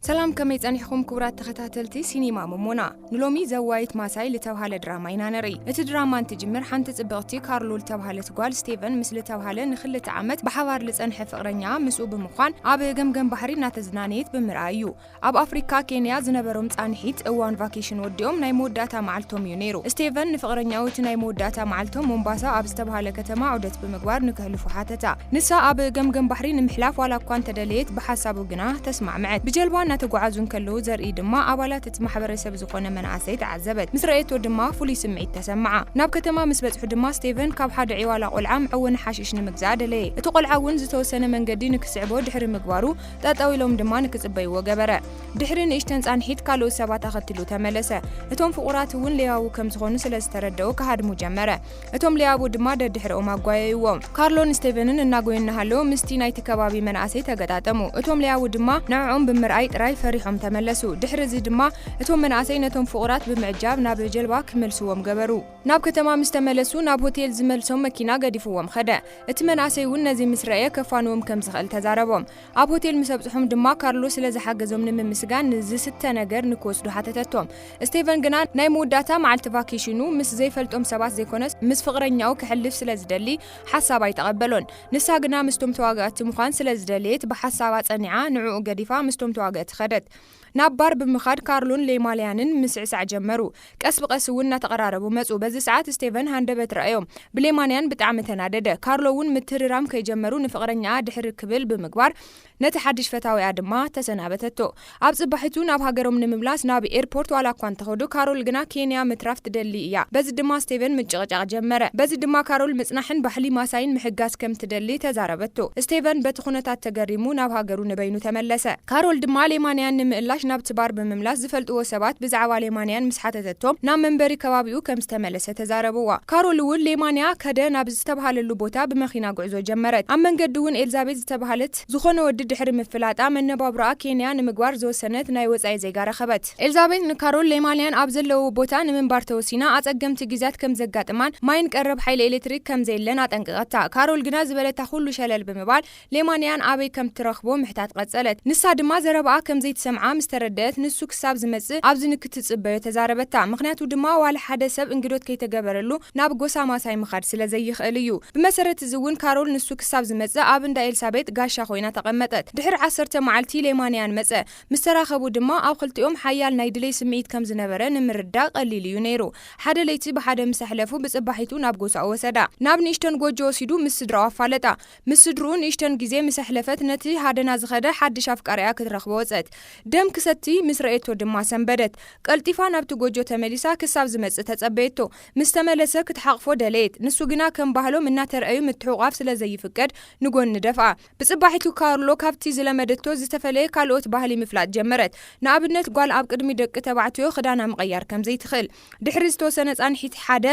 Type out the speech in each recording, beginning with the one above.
ሰላም፣ ከመይ ጸኒሕኩም ክቡራት ተኸታተልቲ ሲኒማ ሞሞና? ንሎሚ ዘዋይት ማሳይ ልተብሃለ ድራማ ኢና ንርኢ። እቲ ድራማ እንትጅምር፣ ሓንቲ ጽብቕቲ ካርሎ ልተብሃለት ጓል ስቴቨን ምስ ልተብሃለ ንኽልተ ዓመት ብሓባር ልጸንሐ ፍቕረኛ ምስኡ ብምዃን ኣብ ገምገም ባሕሪ እናተዝናነየት ብምርኣይ እዩ። ኣብ ኣፍሪካ ኬንያ ዝነበሮም ጻንሒት እዋን ቫኬሽን ወዲኦም ናይ መወዳእታ መዓልቶም እዩ ነይሩ። ስቴቨን ንፍቕረኛኡ እቲ ናይ መወዳእታ መዓልቶም ሞምባሳ ኣብ ዝተብሃለ ከተማ ዑደት ብምግባር ንክሕልፉ ሓተታ። ንሳ ኣብ ገምገም ባሕሪ ንምሕላፍ ዋላ እኳ እንተደለየት፣ ብሓሳቡ ግና ተስማዕምዐት። ብጀልባ እናተጓዓዙ እንከለዉ ዘርኢ ድማ ኣባላት እቲ ማሕበረሰብ ዝኾነ መንእሰይ ተዓዘበት። ምስ ረኣየቶ ድማ ፍሉይ ስምዒት ተሰምዓ። ናብ ከተማ ምስ በጽሑ ድማ ስቴቨን ካብ ሓደ ዒዋላ ቆልዓ መዐወኒ ሓሽሽ ንምግዛእ ደለየ። እቲ ቆልዓ እውን ዝተወሰነ መንገዲ ንክስዕቦ ድሕሪ ምግባሩ፣ ጠጠው ኢሎም ድማ ንክጽበይዎ ገበረ። ድሕሪ ንእሽተን ጻንሒት ካልኦት ሰባት ኣኸትሉ ተመለሰ። እቶም ፍቑራት እውን ሌዋዊ ከም ዝኾኑ ስለ ዝተረደኡ ክሃድሙ ጀመረ። እቶም ሌዋዊ ድማ ደድሕሪኦም ኣጓየይዎም። ካርሎን ስቴቨንን እናጎዩ እናሃለዉ ምስቲ ናይቲ ከባቢ መናእሰይ ተገጣጠሙ። እቶም ሌዋዊ ድማ ንዕኦም ብምርኣይ ጥራይ ፈሪሖም ተመለሱ። ድሕሪ እዚ ድማ እቶም መናእሰይ ነቶም ፍቑራት ብምዕጃብ ናብ ጀልባ ክመልስዎም ገበሩ። ናብ ከተማ ምስ ተመለሱ ናብ ሆቴል ዝመልሶም መኪና ገዲፍዎም ኸደ። እቲ መናእሰይ እውን ነዚ ምስ ረእየ ከፋንዎም ከም ዝኽእል ተዛረቦም። ኣብ ሆቴል ምስ ኣብጽሖም ድማ ካርሎ ስለ ዝሓገዞም ንምምስጋን ንዝስተ ነገር ንክወስዱ ሓተተቶም። ስቴቨን ግና ናይ መወዳእታ መዓልቲ ቫኬሽኑ ምስ ዘይፈልጦም ሰባት ዘይኮነስ ምስ ፍቕረኛኡ ከሕልፍ ስለ ዝደሊ ሓሳብ ኣይተቐበሎን። ንሳ ግና ምስቶም ተዋጋእቲ ምዃን ስለ ዝደለየት ብሓሳባ ጸኒዓ ንዕኡ ገዲፋ ምስቶም ተዋጋእቲ ኸደት። ናብ ባር ብምኻድ ካርሎን ሌማልያንን ምስዕሳዕ ጀመሩ። ቀስ ብቐስ እውን እናተቐራረቡ መጹ። በዚ ሰዓት ስቴቨን ሃንደበት ረኣዮም። ብሌማንያን ብጣዕሚ ተናደደ። ካርሎ እውን ምትህርራም ከይጀመሩ ንፍቕረኛኣ ድሕሪ ክብል ብምግባር ነቲ ሓድሽ ፈታዊኣ ድማ ተሰናበተቶ። ኣብ ጽባሒቱ ናብ ሃገሮም ንምምላስ ናብ ኤርፖርት ዋላ እኳ እንተኸዱ፣ ካሮል ግና ኬንያ ምትራፍ ትደሊ እያ። በዚ ድማ ስቴቨን ምጭቕጫቕ ጀመረ። በዚ ድማ ካሮል ምጽናሕን ባህሊ ማሳይን ምሕጋዝ ከም ትደሊ ተዛረበቶ። ስቴቨን በቲ ኩነታት ተገሪሙ ናብ ሃገሩ ንበይኑ ተመለሰ። ካሮል ድማ ሌማንያን ንምእላሽ ናብቲ ባር ብምምላስ ዝፈልጥዎ ሰባት ብዛዕባ ሌማንያን ምስ ሓተተቶም ናብ መንበሪ ከባቢኡ ከም ዝተመለሰ ተዛረብዋ። ካሮል እውን ሌማንያ ከደ ናብ ዝተብሃለሉ ቦታ ብመኪና ጉዕዞ ጀመረት። ኣብ መንገዲ እውን ኤልዛቤት ዝተብሃለት ዝኾነ ወዲ ድሕሪ ምፍላጣ መነባብሮኣ ኬንያ ንምግባር ዝወሰነት ናይ ወጻኢ ዜጋ ረኸበት። ኤልዛቤት ንካሮል ሌማንያን ኣብ ዘለዎ ቦታ ንምንባር ተወሲና ኣጸገምቲ ግዜያት ከም ዘጋጥማን ማይን ቀረብ ሓይሊ ኤሌክትሪክ ከም ዘየለን ኣጠንቀቐታ። ካሮል ግና ዝበለታ ኩሉ ሸለል ብምባል ሌማንያን ኣበይ ከም ትረኽቦ ምሕታት ቀጸለት። ንሳ ድማ ዘረባኣ ከም ዘይትሰምዓ ምስ ተረደአት፣ ንሱ ክሳብ ዝመጽእ ኣብዚ ንክትጽበዮ ተዛረበታ። ምኽንያቱ ድማ ዋላ ሓደ ሰብ እንግዶት ከይተገበረሉ ናብ ጎሳ ማሳይ ምኻድ ስለ ዘይኽእል እዩ። ብመሰረት እዚ እውን ካሮል ንሱ ክሳብ ዝመጽእ ኣብ እንዳ ኤልሳቤጥ ጋሻ ኮይና ተቐመጠት። ድሕሪ ዓሰርተ መዓልቲ ሌማንያን መጸ። ምስ ተራኸቡ ድማ ኣብ ክልቲኦም ሓያል ናይ ድሌት ስምዒት ከም ዝነበረ ንምርዳእ ቀሊል እዩ ነይሩ። ሓደ ለይቲ ብሓደ ምስ ኣሕለፉ ብጽባሒቱ ናብ ጎሳኡ ወሰዳ። ናብ ንእሽተን ጎጆ ወሲዱ ምስ ስድራኡ ኣፋለጣ። ምስ ስድርኡ ንእሽተን ግዜ ምስ ኣሕለፈት ነቲ ሃደና ዝኸደ ሓድሽ ኣፍቃሪኣ ክትረኽቦ ወጸት። ደም ክሰቲ ምስ ረእየቶ ድማ ሰንበደት። ቀልጢፋ ናብቲ ጎጆ ተመሊሳ ክሳብ ዝመጽእ ተጸበየቶ። ምስ ተመለሰ ክትሓቕፎ ደለየት። ንሱ ግና ከም ባህሎም እናተረኣዩ ምትሕቑቓፍ ስለ ዘይፍቀድ ንጎኒ ደፍኣ። ብጽባሒቱ ካርሎ ካብቲ ዝለመደቶ ዝተፈለየ ካልኦት ባህሊ ምፍላጥ ጀመረት። ንኣብነት ጓል ኣብ ቅድሚ ደቂ ተባዕትዮ ክዳና ምቕያር ከም ዘይትኽእል። ድሕሪ ዝተወሰነ ጻንሒት ሓደ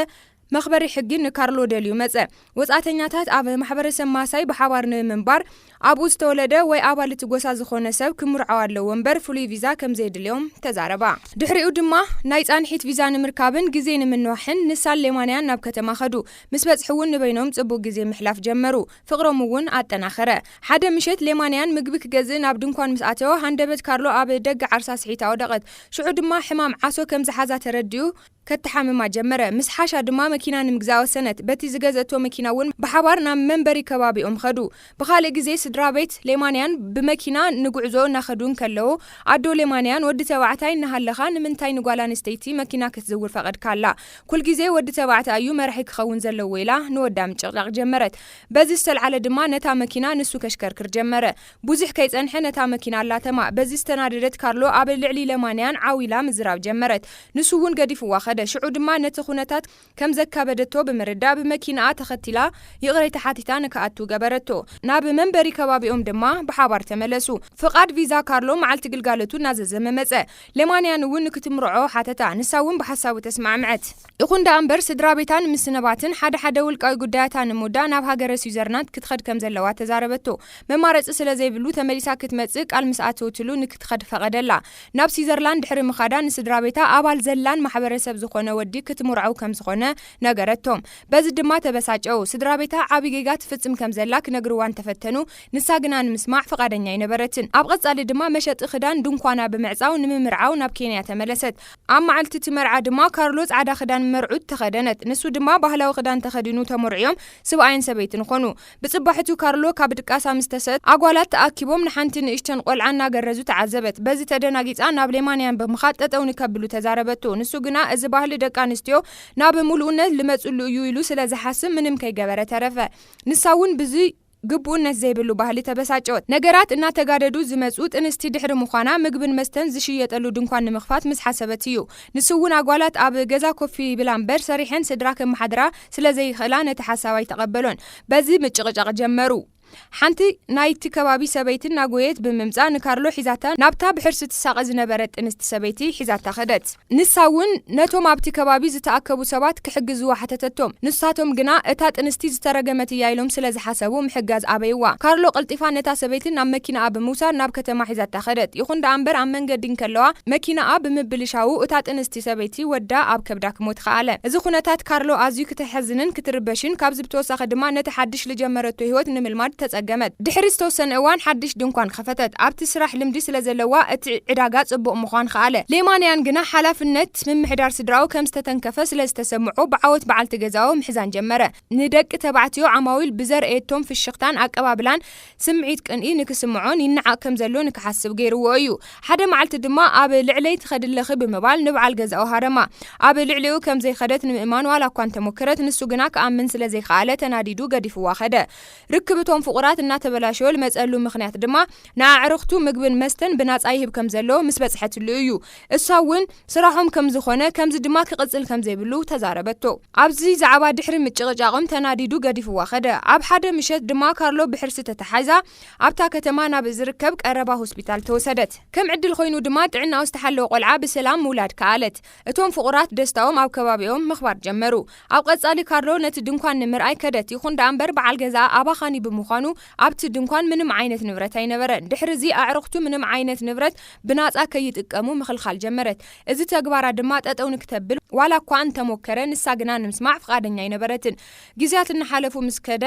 መኽበሪ ሕጊ ንካርሎ ደልዩ መጸ። ወጻእተኛታት ኣብ ማሕበረሰብ ማሳይ ብሓባር ንምንባር ኣብኡ ዝተወለደ ወይ ኣባል እቲ ጎሳ ዝኾነ ሰብ ክምርዓው ኣለዎ እምበር ፍሉይ ቪዛ ከም ዘየድልዮም ተዛረባ። ድሕሪኡ ድማ ናይ ጻንሒት ቪዛ ንምርካብን ግዜ ንምንዋሕን ንሳን ሌማንያን ናብ ከተማ ኸዱ። ምስ በጽሑ እውን ንበይኖም ጽቡቕ ግዜ ምሕላፍ ጀመሩ። ፍቕሮም እውን ኣጠናኸረ። ሓደ ምሸት ሌማንያን ምግቢ ክገዝእ ናብ ድንኳን ምስ ኣተወ ሃንደበት ካርሎ ኣብ ደገ ዓርሳ ስሒታ ወደቐት። ሽዑ ድማ ሕማም ዓሶ ከም ዝሓዛ ተረዲኡ ከተሓምማ ጀመረ። ምስ ሓሻ ድማ መኪና ንምግዛእ ወሰነት። በቲ ዝገዘእቶ መኪና እውን ብሓባር ናብ መንበሪ ከባቢኦም ኸዱ። ብኻልእ ግዜ ስድራ ቤት ሌማንያን ብመኪና ንጉዕዞ እናኸዱ እንከለዉ፣ ኣዶ ሌማንያን፣ "ወዲ ተባዕታይ እናሃለኻ ንምንታይ ንጓል ኣንስተይቲ መኪና ክትዝውር ፈቐድካላ? ኩል ግዜ ወዲ ተባዕታይ እዩ መራሒ ክኸውን ዘለዎ" ኢላ ንወዳ ምጭቕላቕ ጀመረት። በዚ ዝተልዓለ ድማ ነታ መኪና ንሱ ከሽከርክር ጀመረ። ብዙሕ ከይጸንሐ ነታ መኪና ኣላተማ። በዚ ዝተናደደት ካርሎ ኣብ ልዕሊ ሌማንያን ዓው ኢላ ምዝራብ ጀመረት። ንሱ እውን ገዲፍዋ ኸደ። ሽዑ ድማ ነቲ ኩነታት ከም ዘካበደቶ ብምርዳእ ብመኪናኣ ተኸቲላ ይቕሬታ ሓቲታ ንክኣቱ ገበረቶ። ናብ መንበሪ ከባቢኦም ድማ ብሓባር ተመለሱ። ፍቓድ ቪዛ ካርሎ መዓልቲ ግልጋሎቱ እናዘዘመ መጸ። ሌማንያን እውን ንክትምርዖ ሓተታ። ንሳ እውን ብሓሳቡ ተስማዕምዐት። ይኹን ደኣ እምበር ስድራ ቤታን ምስንባትን ሓደ ሓደ ውልቃዊ ጉዳያታ ንምውዳእ ናብ ሃገረ ስዊዘርላንድ ክትኸድ ከም ዘለዋ ተዛረበቶ። መማረጺ ስለ ዘይብሉ ተመሊሳ ክትመጽእ ቃል ምስ ኣተወትሉ ንክትኸድ ፈቐደላ። ናብ ስዊዘርላንድ ድሕሪ ምኻዳ ንስድራ ቤታ ኣባል ዘላን ማሕበረሰብ ዝኾነ ወዲ ክትምርዖ ከም ዝኾነ ነገረቶም። በዚ ድማ ተበሳጨው። ስድራ ቤታ ዓቢ ጌጋ ትፍጽም ከም ዘላ ክነግርዋ እንተፈተኑ፣ ንሳ ግና ንምስማዕ ፍቓደኛ ኣይነበረትን። ኣብ ቀጻሊ ድማ መሸጢ ክዳን ድንኳና ብምዕጻው ንምምርዓው ናብ ኬንያ ተመለሰት። ኣብ መዓልቲ እቲ መርዓ ድማ ካርሎ ጻዕዳ ክዳን መርዑት ተኸደነት። ንሱ ድማ ባህላዊ ክዳን ተኸዲኑ ተመርዕዮም ስብኣይን ሰበይትን ኾኑ። ብጽባሕቱ ካርሎ ካብ ድቃሳ ምስ ተሰት ኣጓላት ተኣኪቦም ንሓንቲ ንእሽተን ቆልዓ እናገረዙ ተዓዘበት። በዚ ተደናጊጻ ናብ ሌማንያን ብምኻድ ጠጠው ንከብሉ ተዛረበቶ። ንሱ ግና እዚ ባህሊ ደቂ ኣንስትዮ ናብ ምሉእነት ልመጽሉ እዩ ኢሉ ስለ ዝሓስብ ምንም ከይገበረ ተረፈ። ንሳ እውን ብዚ ግቡእነት ዘይብሉ ባህሊ ተበሳጨወት። ነገራት እናተጋደዱ ዝመጹ ጥንስቲ ድሕሪ ምዃና ምግብን መስተን ዝሽየጠሉ ድንኳን ንምኽፋት ምስ ሓሰበት እዩ። ንሱ እውን ኣጓላት ኣብ ገዛ ኮፍ ይብላ እምበር ሰሪሐን ስድራ ከመሓድራ ስለ ዘይኽእላ ነቲ ሓሳብ ኣይተቐበሎን። በዚ ምጭቕጫቕ ጀመሩ። ሓንቲ ናይቲ ከባቢ ሰበይቲ እናጎየት ብምምጻእ ንካርሎ ሒዛታ ናብታ ብሕርሲ ትሳቐ ዝነበረት ጥንስቲ ሰበይቲ ሒዛታ ከደት። ንሳ እውን ነቶም ኣብቲ ከባቢ ዝተኣከቡ ሰባት ክሕግዝዋ ሓተተቶም። ንሳቶም ግና እታ ጥንስቲ ዝተረገመት እያ ኢሎም ስለ ዝሓሰቡ ምሕጋዝ ኣበይዋ። ካርሎ ቀልጢፋ ነታ ሰበይቲ ናብ መኪናኣ ብምውሳድ ናብ ከተማ ሒዛታ ከደት። ይኹን ደኣ እምበር ኣብ መንገዲ እንከለዋ መኪናኣ ብምብልሻዉ እታ ጥንስቲ ሰበይቲ ወዳ ኣብ ከብዳ ክሞት ከኣለ። እዚ ኩነታት ካርሎ ኣዝዩ ክተሐዝንን ክትርበሽን ካብዚ ብተወሳኺ ድማ ነቲ ሓድሽ ልጀመረቶ ህይወት ንምልማድ ተጸገመት። ድሕሪ ዝተወሰነ እዋን ሓድሽ ድንኳን ከፈተት። ኣብቲ ስራሕ ልምዲ ስለ ዘለዋ እቲ ዕዳጋ ጽቡቕ ምዃን ከኣለ። ሌማንያን ግና ሓላፍነት ምምሕዳር ስድራኡ ከም ዝተተንከፈ ስለ ዝተሰምዖ ብዓወት በዓልቲ ገዛኡ ምሕዛን ጀመረ። ንደቂ ተባዕትዮ ዓማዊል ብዘርእየቶም ፍሽኽታን ኣቀባብላን ስምዒት ቅንኢ ንክስምዖን ይነዓቕ ከም ዘሎ ንክሓስብ ገይርዎ እዩ። ሓደ መዓልቲ ድማ ኣብ ልዕለይ ትኸድለኺ ብምባል ንበዓል ገዛኡ ሃረማ። ኣብ ልዕሊኡ ከም ዘይኸደት ንምእማን ዋላ እኳ እንተሞከረት ንሱ ግና ክኣምን ስለ ዘይከኣለ ተናዲዱ ገዲፍዋ ኸደ። ርክብ እቶም ፍቑራት እናተበላሸወ ልመጸሉ ምኽንያት ድማ ንኣዕርኽቱ ምግብን መስተን ብናጻ ይህብ ከም ዘሎ ምስ በጽሐትሉ እዩ። እሳ እውን ስራሖም ከም ዝኾነ ከምዚ ድማ ክቕጽል ከም ዘይብሉ ተዛረበቶ። ኣብዚ ዛዕባ ድሕሪ ምጭቕጫቖም ተናዲዱ ገዲፍዋ ኸደ። ኣብ ሓደ ምሸት ድማ ካርሎ ብሕርሲ ተተሓይዛ ኣብታ ከተማ ናብ ዝርከብ ቀረባ ሆስፒታል ተወሰደት። ከም ዕድል ኮይኑ ድማ ጥዕናኡ ዝተሓለወ ቆልዓ ብሰላም ምውላድ ከኣለት። እቶም ፍቑራት ደስታኦም ኣብ ከባቢኦም ምኽባር ጀመሩ። ኣብ ቀጻሊ ካርሎ ነቲ ድንኳን ንምርኣይ ከደት። ይኹን ደኣ እምበር በዓል ገዛኣ ኣባኻኒ ብምዃኑ ኣብቲ ድንኳን ምንም ዓይነት ንብረት ኣይነበረን። ድሕሪ እዚ ኣዕርኽቱ ምንም ዓይነት ንብረት ብናጻ ከይጥቀሙ ምኽልኻል ጀመረት። እዚ ተግባራ ድማ ጠጠው ንክተብል ዋላ እኳ እንተሞከረ ንሳ ግና ንምስማዕ ፍቓደኛ ኣይነበረትን። ግዜያት እናሓለፉ ምስ ከደ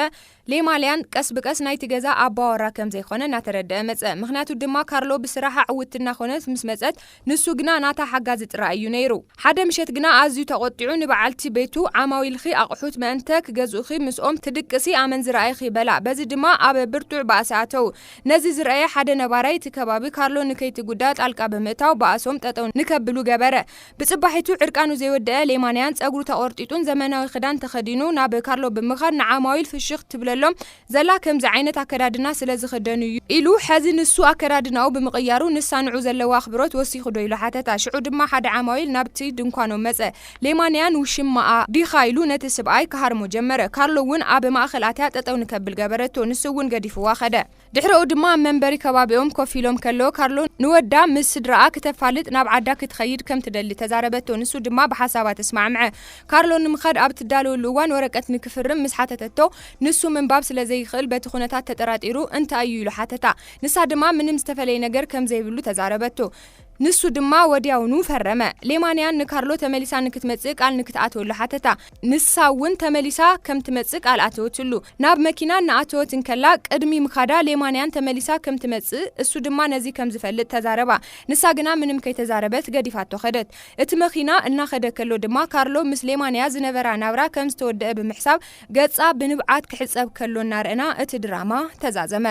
ሌማልያን ቀስ ብቀስ ናይቲ ገዛ ኣባወራ ከም ዘይኮነ እናተረደአ መጸ። ምኽንያቱ ድማ ካርሎ ብስራሓ ዕውትቲ እናኾነት ምስ መጸት ንሱ ግና ናታ ሓጋዚ ጥራይ እዩ ነይሩ። ሓደ ምሸት ግና ኣዝዩ ተቖጢዑ ንበዓልቲ ቤቱ ዓማዊልኺ ኣቕሑት መእንተ ክገዝኡኺ ምስኦም ትድቅሲ ኣመንዝራ ኢኺ በላ። በዚ ድማ ኣብ ብርቱዕ ባእሲ ኣተዉ። ነዚ ዝረኣየ ሓደ ነባራይ እቲ ከባቢ ካርሎ ንከይትጉዳ ጣልቃ ብምእታው ባእሶም ጠጠው ንከብሉ ገበረ። ብጽባሒቱ ዕርቃኑ ዘይወደአ ሌማንያን ጸጉሩ ተቖርጢጡን ዘመናዊ ክዳን ተኸዲኑ ናብ ካርሎ ብምኻድ ንዓማዊል ፍሽኽ ትብለሎም ዘላ ከምዚ ዓይነት ኣከዳድና ስለ ዝኽደኑ እዩ ኢሉ፣ ሕዚ ንሱ ኣከዳድናኡ ብምቕያሩ ንሳ ንዑ ዘለዋ ኣኽብሮት ወሲኹ ዶ ኢሉ ሓተታ። ሽዑ ድማ ሓደ ዓማዊል ናብቲ ድንኳኖም መጸ። ሌማንያን ውሽማኣ ዲኻ ኢሉ ነቲ ስብኣይ ክሃርሞ ጀመረ። ካርሎ እውን ኣብ ማእኸል ኣትያ ጠጠው ንከብል ገበረቶ። ንሱ እውን ገዲፍዋ ኸደ። ድሕረኡ ድማ ኣብ መንበሪ ከባቢኦም ኮፍ ኢሎም ከለዉ ካርሎ ንወዳ ምስ ስድራኣ ክተፋልጥ ናብ ዓዳ ክትኸይድ ከም ትደሊ ተዛረበቶ። ንሱ ድማ ብሓሳባ ተስማዕምዐ። ካርሎ ንምኻድ ኣብ ትዳለወሉ እዋን ወረቀት ንክፍርም ምስ ሓተተቶ ንሱ ምንባብ ስለ ዘይኽእል በቲ ኩነታት ተጠራጢሩ እንታይ እዩ ኢሉ ሓተታ። ንሳ ድማ ምንም ዝተፈለየ ነገር ከም ዘይብሉ ተዛረበቶ። ንሱ ድማ ወዲያውኑ ፈረመ። ሌማንያን ንካርሎ ተመሊሳ ንክትመጽእ ቃል ንክትኣትወሉ ሓተታ። ንሳ እውን ተመሊሳ ከም ትመጽእ ቃል ኣተወትሉ። ናብ መኪና እናኣተወት እንከላ ቅድሚ ምኻዳ ሌማንያን ተመሊሳ ከም ትመጽእ እሱ ድማ ነዚ ከም ዝፈልጥ ተዛረባ። ንሳ ግና ምንም ከይተዛረበት ገዲፋቶ ኸደት። እቲ መኪና እናኸደ ከሎ ድማ ካርሎ ምስ ሌማንያ ዝነበራ ናብራ ከም ዝተወደአ ብምሕሳብ ገጻ ብንብዓት ክሕጸብ ከሎ እናረእና እቲ ድራማ ተዛዘመ።